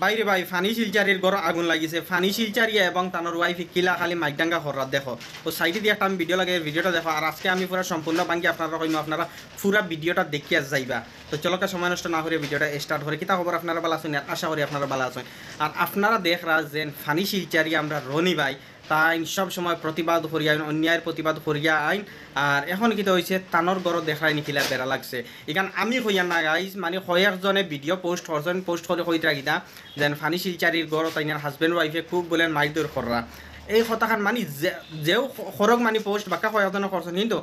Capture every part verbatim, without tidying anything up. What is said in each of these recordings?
ভাইরে ভাই, ফানি শিলচারির ঘরো আগুন লাগিছে। ফানি শিলচারিয়ে এবং তানর ওয়াইফে কিলা খালি মাইক ডাঙ্গা কররা দেখো। ও সাইডে দিয়া একটা আমি ভিডিও লাগাই, ভিডিওটা দেখো। আর আজকে আমি পুরা সম্পূর্ণ ভাঙ্গি আপনারারে কইমু, আপনারা পুরা ভিডিওটা দেখিয়া যাইবা। তো চলো কা, সময় নষ্ট না করিয়া ভিডিওটা স্টার্ট করি। কিতা খবর, আপনারা ভালা আছইন? আর আশা করি আপনারা ভালা আছইন। আর আপনারা দেখরা যে ফানি শিলচারি আমরার রনি ভাই, তাইন সব সময় প্রতিবাদ করিয়া আইন, অন্যায়ের প্রতিবাদ করিয়া আইন। আর এখন কিতা অইছে, তানর ঘরো দেখরায়নি কিলা বেড়া লাগছে। ইখান আমি কইয়ার না গাইজ, মানে কয়েকজনে ভিডিও পোস্ট করছইন, পোস্ট করি কইতরা কিতা, যেন ফানি শিলচারির ঘরো তাইনর হাজব্যান্ড ওয়াইফে খুব বুলে মাইর দৌর কররা। এই কথাখান মানে যে, যেউ খ-, খরক মানে পোস্ট বাক্কা কয়েকজনে করছইন, কিন্তু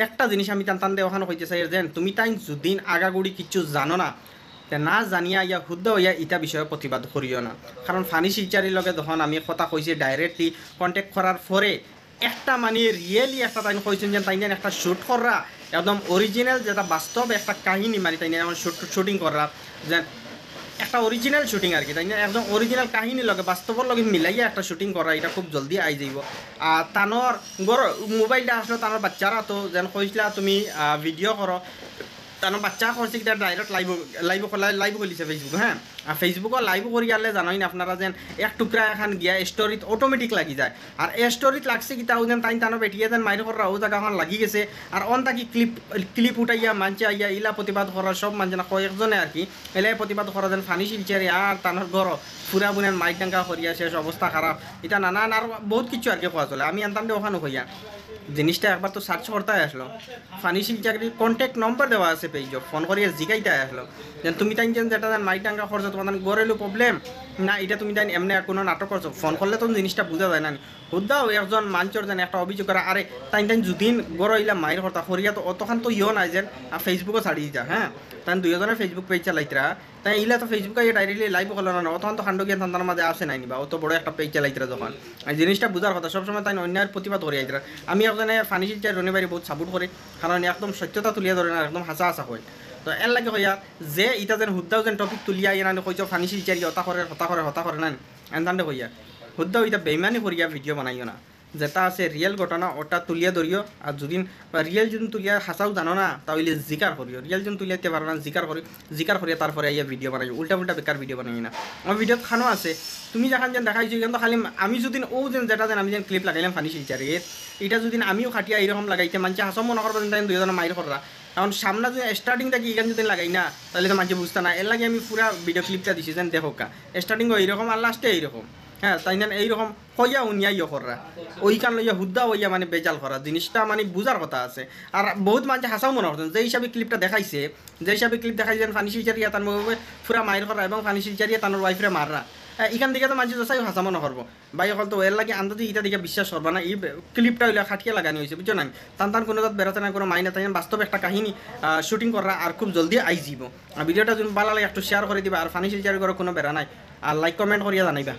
একটা জিনিস আমি তান তানরে অখান কইতে চাই, যেন তুমি তাইন যুদিন আগাগুড়ি কিচ্ছু জানো না, তে না জানিয়া আইয়া হুদ্দা অইয়া ইতা বিষয়ে প্রতিবাদ করিও না। কারণ ফানি শিলচারির লগে যখন আমি কথা কইছি, directly contact করার পরে একটা মানে really একটা তাইন কইছইন যে তাইন একটা shoot কররা, একদম original যেটা বাস্তব একটা কাহিনী, মানে তাইন এখন shoot, shooting কররা, যে একটা original shooting আর কি, তাইন একদম original কাহিনীর লগে বাস্তবর লগে মিলাইয়া একটা shooting কররা, এটা খুব জলদি আই যাইবো। আর তানর ঘরো মোবাইলটা আছলো, তানর বাচ্চারা তো যেন কইছলা তুমি, আহ, ভিডিও করো, তানর বাচ্চা করছে কিতা, direct live, live, live খুলিছে Facebook, হ্যাঁ। আর Facebook-ও live করিয়ারলে জানোইন আপনারা যেন এক টুকরা এখান গিয়া story-ত automatic লাগি যায়। আর story-ত লাগছে কিতা, অউ যেন তাইন তানর বেটিয়ে যেন মাইর কররা, অউ জাগাখান লাগি গেছে। আর অন থাকি clip, clip উঠাইয়া মানষে আইয়া ইলা প্রতিবাদ কররা, সব মানষে না, কয়েকজনে আর কি, ইলা প্রতিবাদ কররা যেন ফানি শিলচারি আর তানর ঘরো পুরা বুনে মাইর ডাঙ্গা করিয়া শেষ, অবস্থা খারাপ। ইতা নানান আর বহুত কিছু আর কি কওয়া চলে। আমি আনতাম দে অখানও কইয়া। জিনিসটা একবার তো search করতায় আছলো। ফানি শিলচারির contact number দেওয়া আছে page-ও, ফোন করিয়া জিগাইতায় আছলো। যেন তুমি তাইন যেন যেটা যেন মাইর ডাঙ্গা করছো, তোমার তান ঘরো অইলো problem, না ইটা তুমি তাইন এমনে কুনু নাটক করছো। ফোন করলে তো জিনিসটা বুঝা যায় না নি। হুদ্দাও একজন মানষর যেন একটা অভিযোগ করা, আরে তাইন তাইন যুদিন ঘরো ইলা মাইর করতা করিয়া তো অতখান তো ইয়ো নাই যেন, আহ, Facebook-ও ছাড়ি দিতা, হ্যাঁ। তাইন দুইওজনে Facebook page চালাইতরা, তাইন ইলা তো Facebook-ও আইয়া directly live করলো না, অতখান তো কাণ্ড জ্ঞান তান তানর মাঝে আছে নায়নি বা, অত বড় একটা page চালাইতরা যখন। এই জিনিসটা বুঝার কথা, সবসময় তাইন অন্যায়ের প্রতিবাদ করিয়া আইতরা। আমি একজনে ফানি শিলচারি রনি ভাইরে বহুত support করি, কারণ একদম সত্যতা তুলিয়া ধরে না, একদম হাছা হাছা কয়। তো এর লাগি কইয়ার যে ইতা যেন হুদ্দাও যেন topic তুলিয়া আইয়া নানি কইছো ফানি শিলচারি হতা করে, হতা করে, হতা করে নানি, এন তানরে কইয়ার। হুদ্দাও ইতা বেইমানি করিয়া ভিডিও বানাইও না। যেটা আছে real ঘটনা, ওটা তুলিয়া ধরিও। আর যুদিন বা real যুদিন তুলিয়া হাছাউ জানো না, তা অইলে জিকার করিও। Real যুদিন তুলিয়া দিতে পারো না, জিকার করি, জিকার করিয়া তারপরে আইয়া ভিডিও বানাইও। উল্টা পুল্টা বেকার ভিডিও বানাইও না। আমার ভিডিওত খানো আছে, তুমি যেখান যেন দেখাইছো, ইখান তো খালি আমি যুদিন অউ যেন যেটা যেন আমি যেন clip লাগাইলাম ফানি শিলচারি, ইটা যুদিন আমিও খাটিয়া এইরকম লাগাইতে, মানষে হাছাউ মনো করবা যেন তাইন দুইওজনে মাইর কররা। কারণ সামনা যুদি starting থাকি ইখান যুদি লাগাই না, তাইলে তো মানষে বুঝতা না। এর লাগি আমি পুরা ভিডিও clip-টা দিছি, যেন দেখউক্কা। Starting-ও এইরকম আর last-এ এইরকম। হ্যাঁ, তাইন যেন এইরকম কইয়া উনিয়া ইয়ে কররা। ওইখান লইয়া হুদ্দা অইয়া মানে বেজাল করা। জিনিসটা মানে বুঝার কথা আছে। আর বহুত মানষে হাছাউ মনো করছইন, যে হিসাবে clip-টা দেখাইছে, যে হিসাবে clip দেখাইছে যেন ফানি শিলচারিয়ে তান বউরে পুরা মাইর কররা এবং ফানি শিলচারিয়ে তানর wife-রে মাররা। এ, ইখান দেখি তো মানষে যাচাই হাছা মনো করবো। ভাই অকল তো এর লাগি আন্দাজি ইটা দেখি বিশ্বাস করবা না। ই বে-, clip-টা অইলা খাটিয়া লাগানি অইছে, বুঝছো না? তান তান কুনু জাত বেড়াতে না, কুনু মাইনা তাইন বাস্তব একটা কাহিনী, আহ, shooting কররা আর খুব জলদি আইযিবো। আর ভিডিওটা যুদি ভালা লাগে একটু share করি দিবা, আর ফানি শিলচারির ঘরো কুনু বেড়া নাই, আর like comment করিয়া জানাইবা।